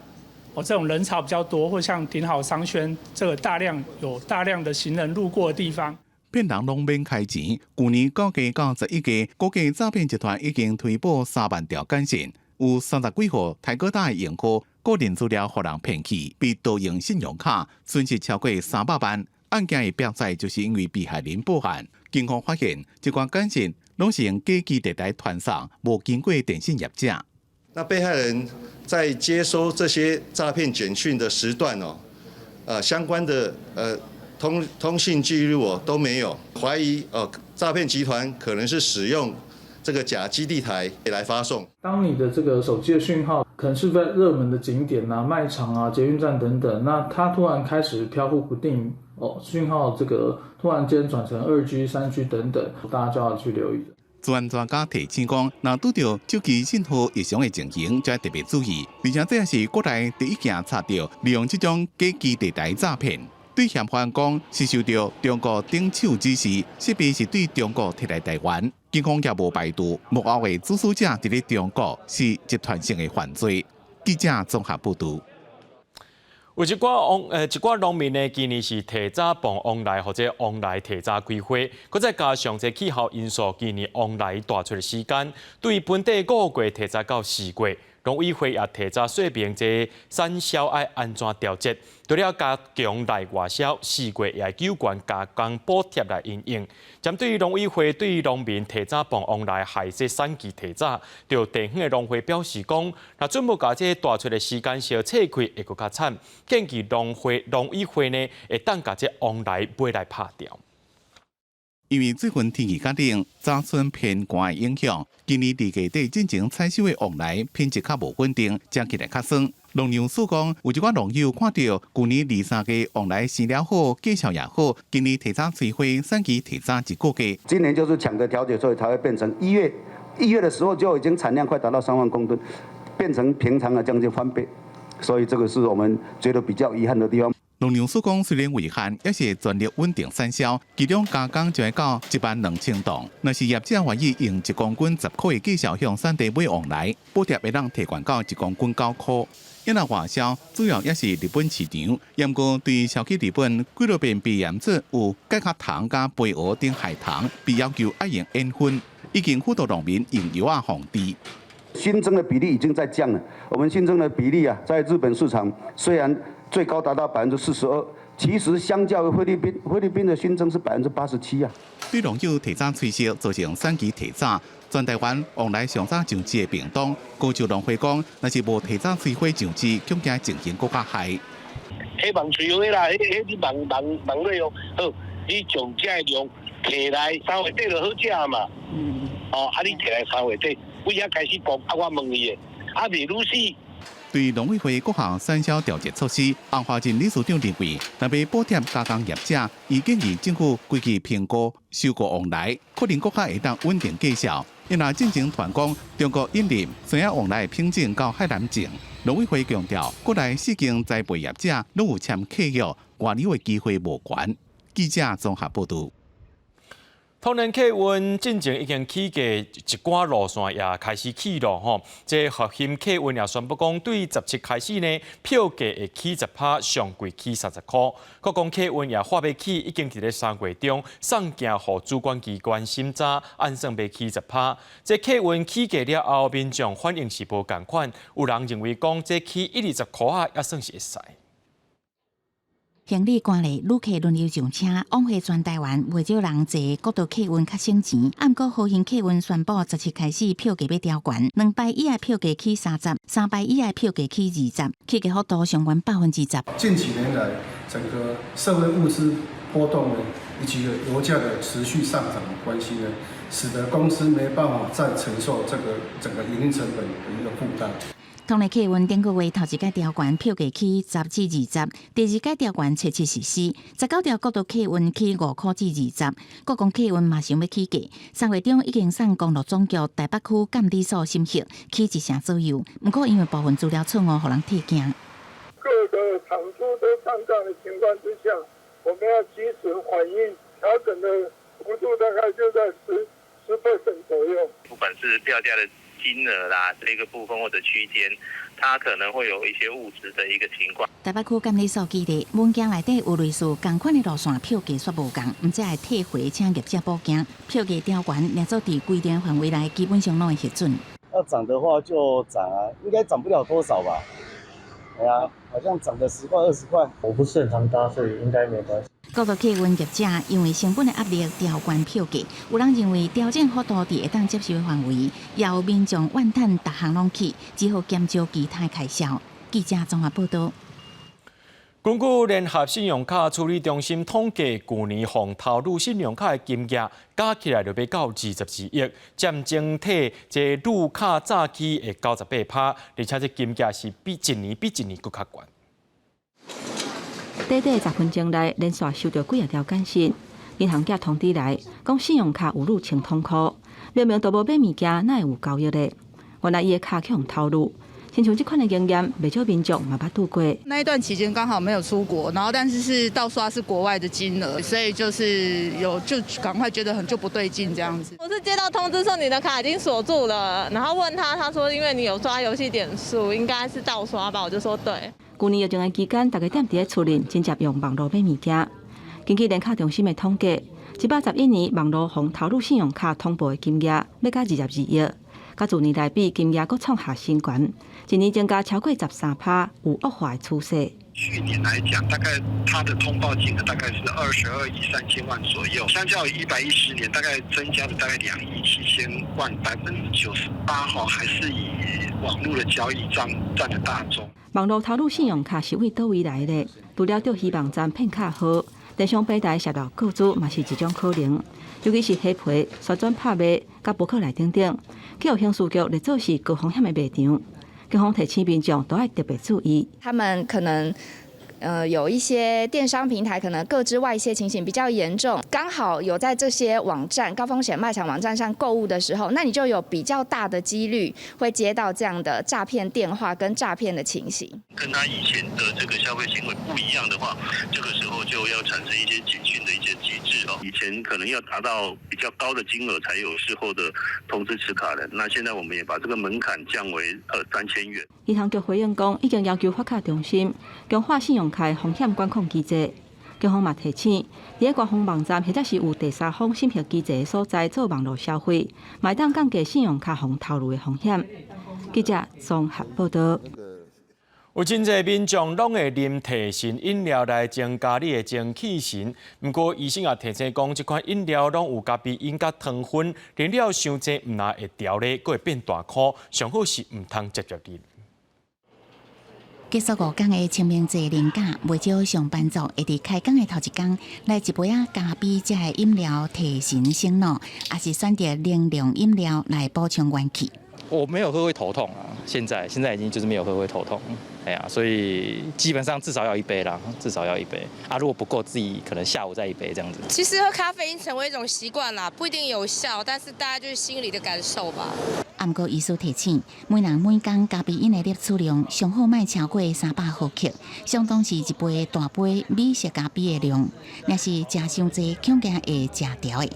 哦，這種人潮比較多，或像頂好商圈這個大量有大量的行人路過的地方，騙人攏免開錢。舊年9月到11月，估計詐騙集團已經推播3萬條簡訊，有30幾戶大哥大的用戶個人資料予人騙去，被盜用信用卡，損失超過300萬。案件會爆載，就是因為被害人報案，警方發現這款簡訊攏是用假基地台傳送，無經過電信業者。那被害人在接收這些詐騙簡訊的時段哦，相關的通信記錄哦都沒有，懷疑哦詐騙集團可能是使用這個假基地台來發送。當你的這個手機的訊號可能是在熱門的景點啊、賣場啊、捷運站等等，那它突然開始飄忽不定哦，訊號這個突然間轉成2G、3G 等等，大家就要去留意。專家提醒講，若拄著手機信號異常的情形，就要特別注意。而且這也是國內第一件查著利用這種假基地台詐騙。對嫌犯講是受著中國頂手指示，設備是對中國提來台灣。警方也無排除幕後的主使者佇咧中國是集團性的犯罪。記者綜合報導。有一寡王一寡農民呢，今年是提早放黃梨或者黃梨提早開花，閣再加上這氣候因素，今年黃梨大出的時間，對本地5月提早到4月，農委會也提早說明這產銷愛按怎調節，除了加強內外銷，4月也會懸加工補貼來因應。針對農委會對農民提早放黃梨害這產期提早，就地方的農會表示講，若準無共這大出的時間相錯開，會閣較慘。建議農委會呢，會當共這黃梨買來拍掉。因為最近天氣較冷，早春偏寒的影響，今年二月底進前採收的黃梨品質較無穩定，食起來較酸。農糧署講，有一寡農友看著舊年二三月黃梨生了好，價數也好，今年提早催花，產期提早一個月。今年就是搶著調節，所以才會變成一月，1月的時候就已經產量快達到3萬公噸，變成平常的將近翻倍，所以這個是我們覺得比較遺憾的地方。農糧署講，雖然遺憾，也是全力穩定產銷，其中加工就會到1萬2千噸。若是業者願意用1公斤10塊的價數向產地買黃梨，補貼會當提懸到1公斤9塊。因為外銷主要也是日本市場，毋過對銷去日本，幾落遍被驗出有介殼蟲佮飛蛾等害蟲，被要求愛用煙燻，已經輔導農民用藥仔防治。新增的比例已經在降了，我們新增的比例啊，在日本市場雖然最高達到42%，其實相較於菲律賓，菲律賓的新增是87%啊。對農友提早催熟，造成產期提早。全台灣黃梨上早上枝的屏東，高州農會講，若是無提早催花上枝，恐驚情形閣較害。彼網催花啦，彼彼你網網網內哦，好，你將這个量提來3月底就好食嘛。哦，啊你提來3月底，為遐開始爆，啊我問你的，啊袂愈死。對農委會各項產銷調節措施，洪華仁理事長認為，若欲補貼加工業者，伊建議政府規氣評估收購黃梨，可能閣較會當穩定價數。因為進前傳講中國引入山仔黃梨品種到海南種，農委會強調，國內四間栽培業者攏有簽契約，外流的機會無懸。記者綜合報導。桃園客運進前已經起價，一寡路線也開始起咯吼。這復興客運也宣布講，對17開始呢，票價會起10%，上貴起30塊。閣講客運也話欲起，已經佇咧3月中送件予主管機關審查，按算欲起10%。這客運起價了後，民眾反應是無仝款，有人認為講這起一二十箍仔也算是會使。行李關咧，旅客輪流上車，往返全台灣，袂少人坐國道客運較省錢。毋過和興客運宣布，17開始票價欲調懸，兩排以下票價起30，三排以下票價起20，起價幅度上懸10%。近幾年來，整個社會物資波動呢，以及油價的持續上漲的關係呢，使得公司沒辦法再承受這個整個營運成本的一個負擔。統計客運頂個月頭一擺調懸票價起10至20，第二擺調懸初七實施，19條國道客運起5塊至20，國光客運嘛想欲起價，3月中已經送公路總局台北區監理所審核，起1成左右。毋過因為部分資料錯誤，予人退件。各個場處都上漲的情況之下，我們要及時反應調整的幅度大概就在10% 左右。不管是票價的金額啦，這個部分或者區間，它可能會有一些誤植的一個情況。台北區監理所記得，文件內底有類似仝款的路線票價煞無仝，毋才會退回請業者補件。票價調懸，若做佇規定範圍內，基本上攏會核准。要漲的話就漲啊，應該漲不了多少吧？係啊，好像漲個10塊20塊。我不是很常搭，所以應該沒關係。國道客運業者因為成本的壓力調懸票價，有人認為調整幅度佇會當接受的範圍，也有民眾怨嘆逐項攏起，只好減少其他開銷。記者綜合報導。根據聯合信用卡處理中心統計，舊年予偷擄信用卡的金額加起來就欲到22億，佔整體這擄卡詐欺的98%，而且這金額是比一年比一年閣較懸。短短10分鐘內，連續收到幾仔條簡訊，銀行寄通知來，講信用卡有入清通箍，明明都無買物件，哪會有交易咧？原來伊的卡去予偷擄。親像這款的經驗，袂少民眾嘛捌拄過。那一段期間剛好沒有出國，然後但是是盜刷是國外的金額，所以就是有就趕快覺得很就不對勁這樣子。我是接到通知說你的卡已經鎖住了，然後問他，他說因為你有刷遊戲點數，應該是盜刷吧，我就說對。舊年疫情的期間，大家踮佇咧厝裡，真濟用網路買物件。根據聯卡中心的統計，111年網路予偷擄信用卡通報的金額，欲到22億，佮去年來比，金額閣創下新高，一年增加超過13%，有惡化的趨勢。去年來講，大概它的通報金額大概是22億3千萬左右，相較於110年，大概增加了大概2億7千萬，98%哈，還是以網絡的交易佔佔了大宗。網路偷擄信用卡是對佗位來的？除了釣魚網站騙卡號，電商平台洩露個資嘛是一種可能。尤其是蝦皮、旋轉拍賣、佮博客來等等，去予刑事局列做是高風險的賣場。警方提醒民眾都愛特別注意。他們可能，有一些電商平台可能個資外洩情形比較嚴重，剛好有在這些網站高風險賣場網站上購物的時候，那你就有比較大的幾率會接到這樣的詐騙電話跟詐騙的情形。跟他以前的這個消費行為不一樣的話，這個時候就要產生一些警訊的一些機制哦。以前可能要達到比較高的金額才有事後的通知持卡人，那現在我們也把這個門檻降為3000元。銀行局回應講，已經要求發卡中心強化信用卡風險管控機制。警方嘛提醒，佇官方網站或者是有第三方審核機制的所在做網路消費，嘛會當降低信用卡予偷擄的風險。記者綜合報導。有真濟民眾攏會啉提神飲料來增加你的精氣神，毋過醫生也提醒講，這款飲料攏有咖啡因佮糖分，啉了傷濟毋但會調咧，閣會變大箍，上好是毋通捷捷啉。結束5工的清明節連假，袂少上班族會佇開工的頭一工來一杯仔咖啡遮的飲料提神醒腦，抑是選擇能量飲料來補充元氣。我沒有喝會頭痛啊，現在已經就是沒有喝會頭痛，哎呀，所以基本上至少要一杯啦，至少要一杯啊。如果不夠，自己可能下午再一杯這樣子。其實喝咖啡因成為一種習慣啦，不一定有效，但是大家就是心裡的感受吧。毋過醫師提醒，每人每工咖啡因的攝取量上好莫超過300毫克，相當是一杯大杯美式咖啡的量。若是食傷濟，恐驚會食著的。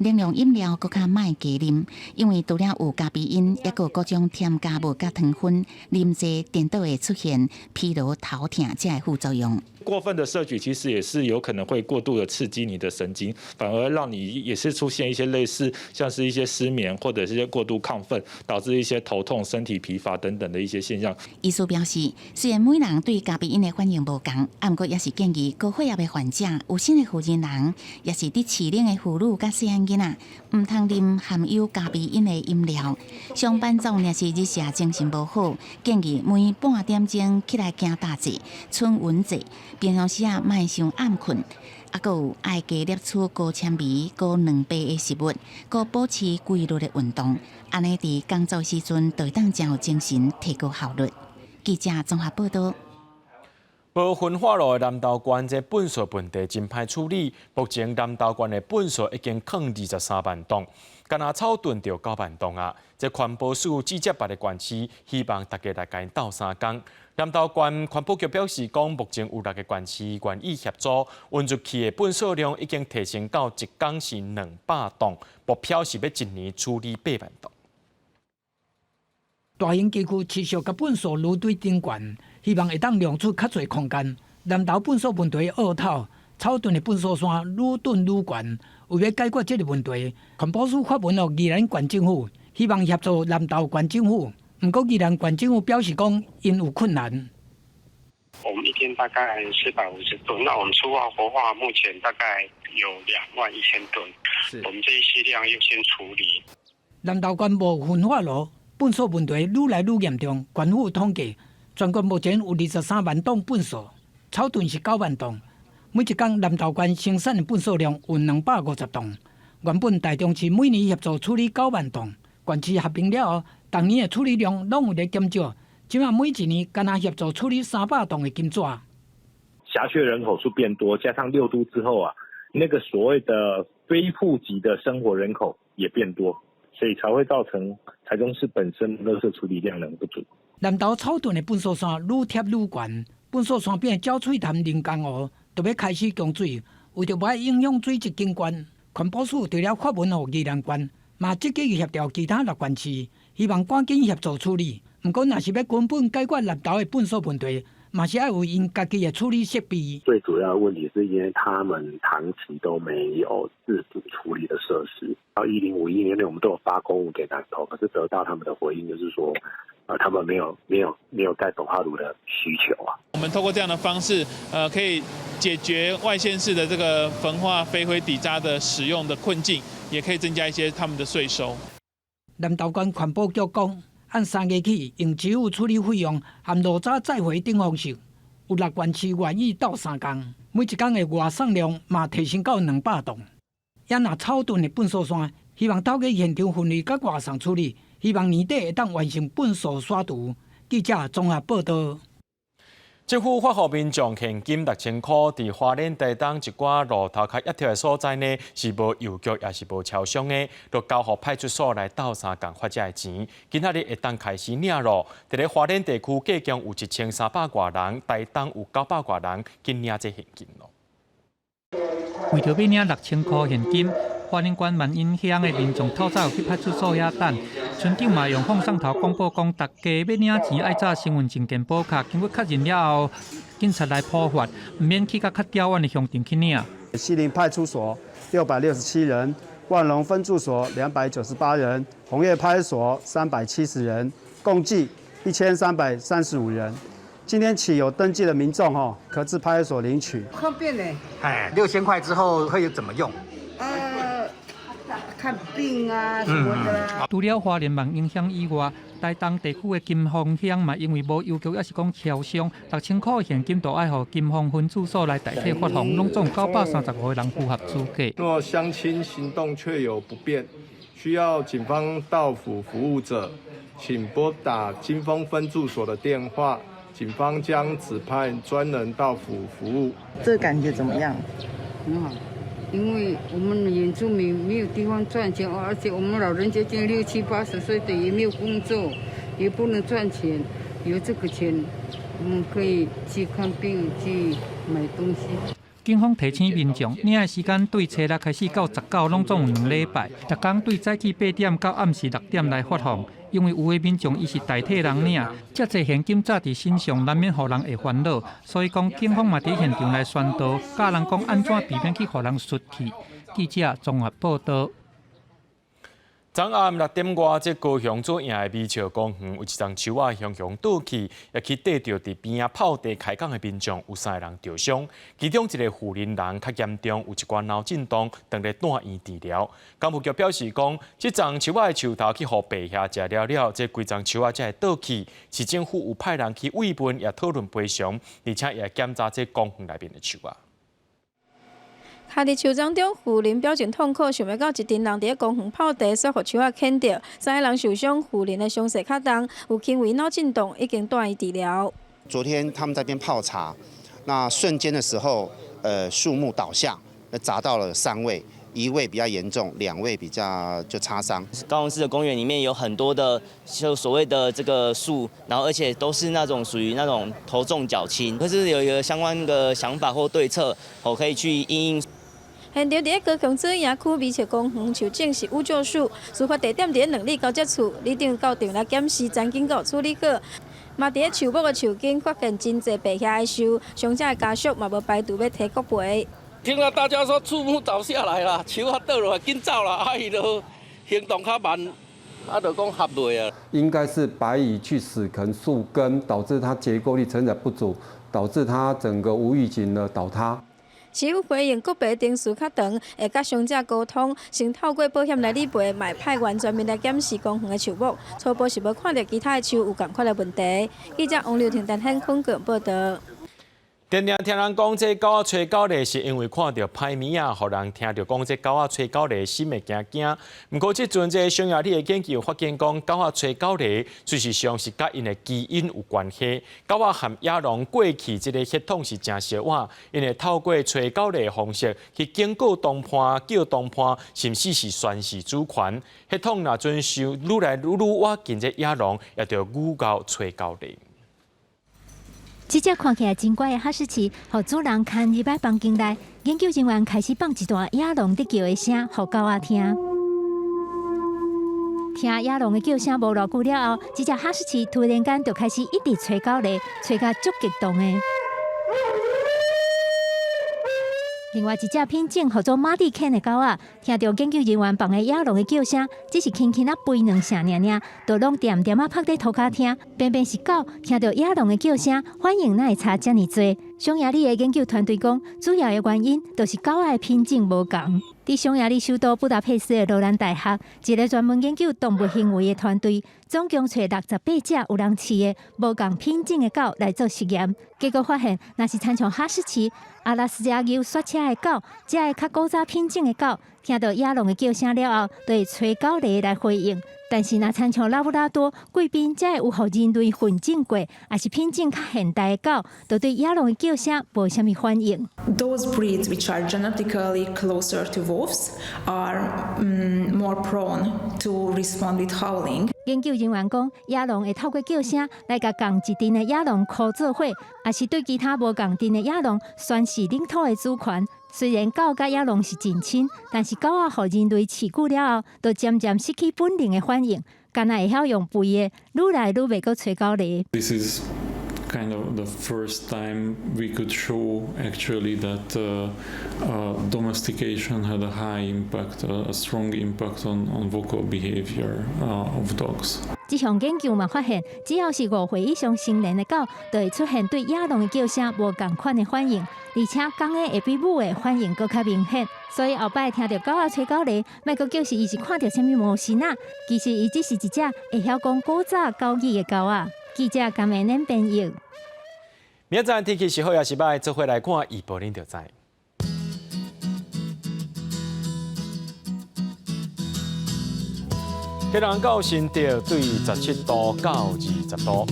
能量飲料閣較莫加啉，因為除了有咖啡因，抑閣有各種添加物佮糖分，啉濟顛倒會出現疲勞、頭痛這个副作用。過分的攝取其實也是有可能會過度的刺激你的神經，反而讓你也是出現一些類似像是一些失眠或者是一些過度亢奮，導致一些頭痛、身體疲乏等等的一些現象。醫師表示，雖然每人對咖啡因的反應無仝，毋過也是建議高血壓的患者、有腎的負責人，抑是佇飼齡的婦女佮細漢囡仔，毋通啉含有咖啡因的飲料。上班族若是日時精神無好，建議每半點鐘起來行踏者、春運者。平常時啊，莫傷暗睏。猶閣有愛加攝取高纖維、高蛋白的食物，閣保持規律的運動，按呢佇工作時陣就會當誠有精神，提高效率。記者綜合報道。無焚化爐的南投縣這糞埽問題真歹處理，目前南投縣的糞埽已經囥23萬噸，干焦草屯就9萬噸啊！這環保署直接別个縣市，希望大家來共𪜶鬥相共。南投縣環保局表示講，目前有六个縣市願意協助，運入去的糞埽量已經提升到一工是200噸，目標是欲一年處理8萬噸。大型機具持續共糞埽爐堆頂懸，希望會當讓出較濟空間。南投糞埽問題惡透，草屯的糞埽山愈囤愈懸。為欲解決這个問題，環保署發文予宜蘭縣政府，希望協助南投縣政府。毋過宜蘭縣政府表示講，𪜶有困難。我們一天大概450噸，那我們粗化活化目前大概有2萬1千噸，我們這一些量優先處理。南投縣無焚化爐。糞埽問題愈來愈嚴重，縣府統計，全國目前有23萬噸糞埽，草屯是9萬噸。每一工南投縣生產的糞埽量有250噸。原本台中市每年協助處理9萬噸，縣市合併了後，逐年的處理量攏有咧減少。這馬每一年干焦協助處理300噸的金紙。轄區人口數變多，加上六都之後啊，那個所謂的非戶籍的生活人口也變多。所以才會造成台中市本身垃圾處理量能不足。南投草屯的糞埽山愈疊愈懸，糞埽山邊的鳥喙潭人工湖就欲開始供水，為著無愛影響水質景觀，環保署除了發文予宜蘭縣，嘛積極協調其他六縣市，希望趕緊協助處理。毋過，若是欲根本解決南投的糞埽問題，嘛是愛有𪜶家己的處理設備。最主要的問題是因為他們長期都沒有自主處理的設施。到1051年內，我們都有發公文給南投，可是得到他們的回應就是說，他們沒有蓋焚化爐的需求啊。我們透過這樣的方式，可以解決外縣市的這個焚化飛灰底渣的使用的困境，也可以增加一些他們的稅收。南投縣環保局講，按3月起用支付處理費用含爐渣載回等方式，有六縣市願意鬥相共，每一工的外送量嘛提升到200噸。也若草屯的糞埽山，希望透過現場分類佮外送處理，希望年底會當完成糞埽刪除。記者綜合報道。政府發予民眾現金6000箍，佇花蓮、台東一寡路頭較狹窄的所在呢，是無郵局也是無超商的，就交予派出所來鬥相共發這个錢。今仔日會當開始領囉。佇咧花蓮地區，計共有1300外人，台東有900外人去領這現金囉。為著欲領6000箍現金，花蓮縣萬英鄉的民眾透早去派出所遐等，村長嘛用放送頭廣播講，大家欲領錢愛紮身份證件簿卡，經過確認了後，警察來補發，毋免去到較遙遠的鄉鎮去領。西林派出所667人，萬榮分駐所298人，紅葉派出所370人，共計1335人。今天起有登記的民眾吼，可至派出所領取。方便呢。哎，6000塊之後會怎麼用？看病啊什麼的啦。除了花蓮萬英鄉以外，台東地區的金峰鄉嘛，因為無郵局，抑是講超商，6000箍現金都愛予金峰分駐所來代替發放，攏總935個人符合資格。若鄉親行動確有不便，需要警方到府服務者，請撥打金峰分駐所的電話。警方將指派專人到府服務。這個感覺怎麼樣？很好，因為我們原住民沒有地方賺錢，而且我們老人家經六七八十歲的也沒有工作，也不能賺錢。有這個錢，我們可以去看病，去買東西。警方提醒民眾，領的時間對初六開始到19，攏總有2禮拜。逐工對早起8點到暗時6點來發放。因為有的民眾伊是代替人領，遮濟現金紮佇身上，難免予人會煩惱。所以講，警方嘛佇現場來宣導，教人講按怎避免去予人術去。記者綜合報道。昨暗6點外，這高雄左營的美笑公園有一叢樹仔雄雄倒去，也去硩著佇邊仔泡茶開講的民眾，有三個人著傷，其中一個婦人人較嚴重，有一寡腦震盪，當咧住院治療。工務局表示講，這叢樹仔的樹頭去予白蟻食了了，這規叢樹仔才會倒去。市政府有派人去慰問，也討論賠償，而且也檢查這公園內面的樹仔。徛佇樹叢中，婦人表情痛苦，想袂到一陣人佇咧公園泡茶，煞予樹仔牽著，三个人受傷，婦人的傷勢較重，有輕微腦震盪，已經帶院治療。昨天他們在邊泡茶，那瞬間的時候，樹木倒下，那砸到了三位，一位比較嚴重，兩位比較就擦傷。高雄市的公園裡面有很多的就所謂的這個樹，然後而且都是那種屬於那種頭重腳輕，可是有一個相關的想法或對策，我可以去因應。現場佇咧高雄左營區美策公園，樹種是烏桕樹，事發地點佇咧兩里交接處，里長到場來檢視，趕緊閣處理好。嘛佇咧樹木的樹根發現真濟白遐的樹，傷者的家屬嘛無排除欲提國賠。聽到大家說樹木倒下來啦，樹仔倒落來，緊走啦，啊伊就行動較慢，啊就講合落啊。應該是白蟻去死啃樹根，導致它結構力承載不足，導致它整個無預警的倒塌。市府回應國賠程序較長，會佮傷者溝通，先透過保險來理賠，嘛會派員專門來檢視公園的樹木，初步是無看著其他的樹有仝款的問題。記者王劉婷、陳顯坤報導。定定聽人講，這狗仔揣狗螺是因為看著歹物仔，予人聽著講這狗仔揣狗螺心會驚驚。毋過這陣這匈牙利的研究發現講，狗仔揣狗螺事實上是佮𪜶的基因有關係。狗仔和野狼過去這个血統是誠相倚，𪜶會透過揣狗螺的方式去警告同伴，叫同伴，甚至是宣示主權。血統若準受愈來愈愈倚近這野狼，也就愈𠢕揣狗螺。這隻看起來真乖的哈士奇，予主人牽入來房間內，研究人員開始放一段野狼佇叫的聲，予狗仔聽。聽野狼的叫聲無偌久了後，這隻哈士奇突然間就開始一直揣狗螺，揣甲足激動的。另外一隻品種號做馬蒂犬的狗仔，聽著研究人員放的野狼的叫聲，只是輕輕仔吠兩聲爾爾，就攏恬恬仔趴佇塗跤聽。偏偏是狗聽著野狼的叫聲，反應哪會差遮爾濟？匈牙利的研究團隊講，主要的原因就是狗仔的品種無仝。佇匈牙利首都布達佩斯的羅蘭大學，一个專門研究動物行為的團隊，總共揣68隻有人飼的無仝品種的狗來做實驗，結果發現，若是親像哈士奇、阿拉斯加牛雪車的狗，這个較古早品種的狗，聽著野狼的叫聲了後，就會揣狗螺來回應。但是，若親像拉布拉多、貴賓這个有予人類訓種過，抑是品種較現代的狗，就對野狼的叫聲無啥物反應。 Those breeds which are genetically closer to wolves are more prone to respond with howling。研究人員講，野狼會透過叫聲來共仝一陣的野狼箍做伙，抑是對其他無仝陣的野狼宣示領土的主權。雖然狗佮野狼是近親，但是狗仔予人類飼久了後，就漸漸失去本能的反應，干焦會曉用吠的，愈來愈袂閣揣狗螺。 This is kind of the first time we could show actually that domestication had a high impact, a strong impact on vocal behavior of dogs. 這項研究嘛發現，只要是5歲以上成年的狗，就會出現對野狼的叫聲無仝款的反應，而且公的會比母的反應閣較明顯。所以後擺聽著狗仔揣狗螺，莫閣叫是伊是看著啥物魔神仔，其實伊只是一隻會曉講古早狗語的狗仔。記者甘美恁編譯。明仔載天氣是好抑是䆀，做伙來看預報，恁就知。基隆到新竹對17度到20度，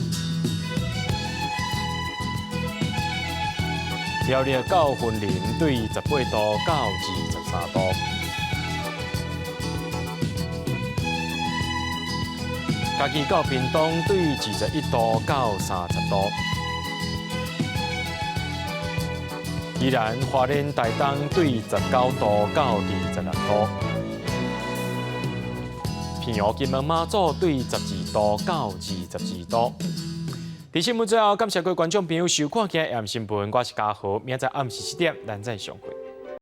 苗栗到雲林對18度到23度，嘉義到屏東對21度到30度，宜蘭花蓮台東對19度到26度。澎湖金門馬祖對12度到22度。佇新聞最後，感謝各位觀眾朋友收看今日暗新聞，我是嘉豪，明仔載暗時7點，咱再相會。